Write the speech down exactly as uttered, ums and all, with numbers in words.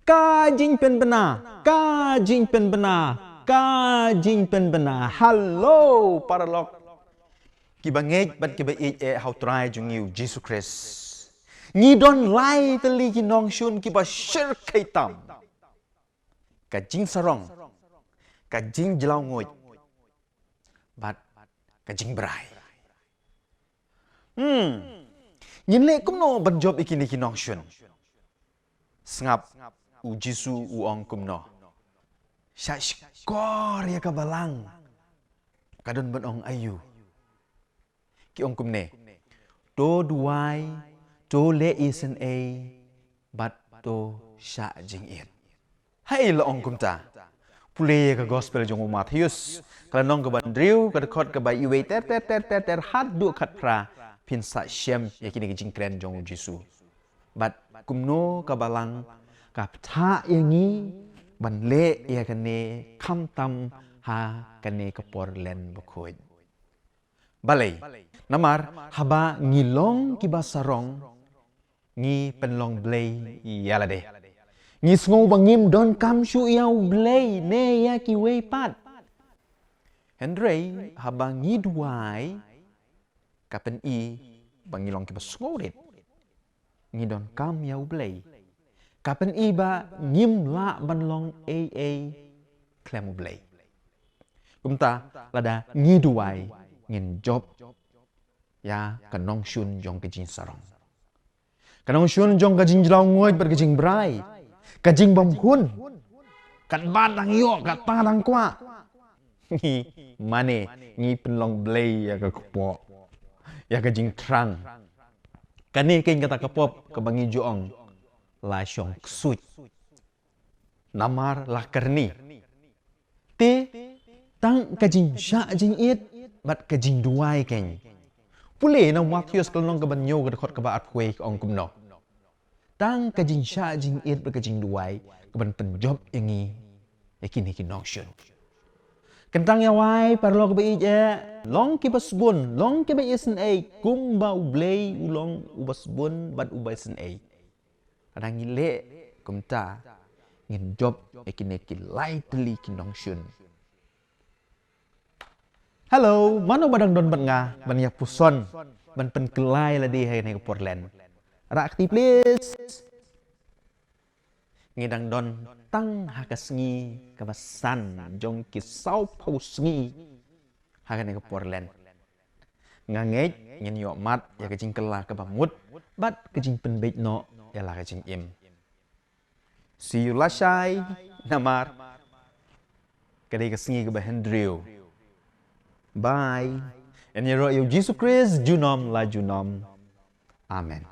Ka jingpynbna, ka jingpynbna, ka jingpynbna. Hello, paralok. Kiba ngeit bad kiba ïeit eh ha u Trai jong ngi u Jisu Khrist. Ngi don lai tylli ki nongshun kiba shyrkhei tam. Ka jingsarong, ka jingjlaw nguid, bad ka jingbrai. Hmm. Ngin leh kumno ban jop ïa kine ki nongshun? Sngap u Jisu u ong kumno. Shah shkor ïa ka balang. Ka don ban ong aïu. Ki ong kumne. To duwai, to leh isynei, bad to shah jingit. Haei la ong kumta? Pule ïa ka gospel jong u Mathaios, ka lynnong kaba hynriew, ka dkhot kaba iwei ter ter ter ter ter haduh khatphra, phin sa shem ïa kine ki jingkren jong u Jisu. Bad kumno ka balang ka pynthah ïa ngi ban leh ïa kane khamtam ha kane ka por len bakhuid. Balei? Namar haba ngi long kiba sarong, ngi pynlong blei ïa lade. Ngi sngew ba ngim donkam shuh ïa u Blei ne ïa kiwei pat. Hynrei haba ngi duwai, ka pyni ba ngi long kiba sngewrit. Ngi donkam ïa u Blei. Ka pyni ba ngim lah ban long ei ei khlem u Blei. Kumta lada ngi duwai, ngin jop ïa ka nongshun jong ka jingsarong. Ka nongshun jong ka jingjlaw nguid bad ka jingbrai. Ka jingbymhun. Katba dang ïoh, kata dang kwah. Ngi mane, ngi pynlong blei ïa ka kpoh, ïa ka jingthrang. Kane keiñ kata ka pop kaba ngi ju ong la shong ksuid. Namar la kyrni. Te tang ka jingshah jingit bad ka jingduwai keiñ. Pule na Mathaios ka lynnong kaba hynñiew, ka dkhot kaba arphew wei, ka ong kumno. Tang ka jingshah jingit bad ka jingduwai kaban pynjop ïa ngi ïa kine ki nongshun. Kyntang ïa wai paralok ba ïeit eh, long kiba sbun, long kiba isynei kumba u Blei u long uba sbun bad uba isynei. Lada ngi leh kumta, ngin jop ïa kine ki lai tylli ki nongshun. Hello, mano ba dang don bad nga ban ïa puson, ban pynkylla ïa lade ha kane ka por len? Rah kti please. Ngi dang don tang ha ka sngi kaba san jong ki sawphew sngi ha kane ka por len. Nga ngeit ngin ïoh mad ïa ka jingkylla kaba mut bad ka jingpynbeit noh ïa la ka jingim. See you lashai, namar ka dei ka sngi kaba hynriew. Bye. Yn ïaroh ïa u Jisu Khrist junom la junom. Amen.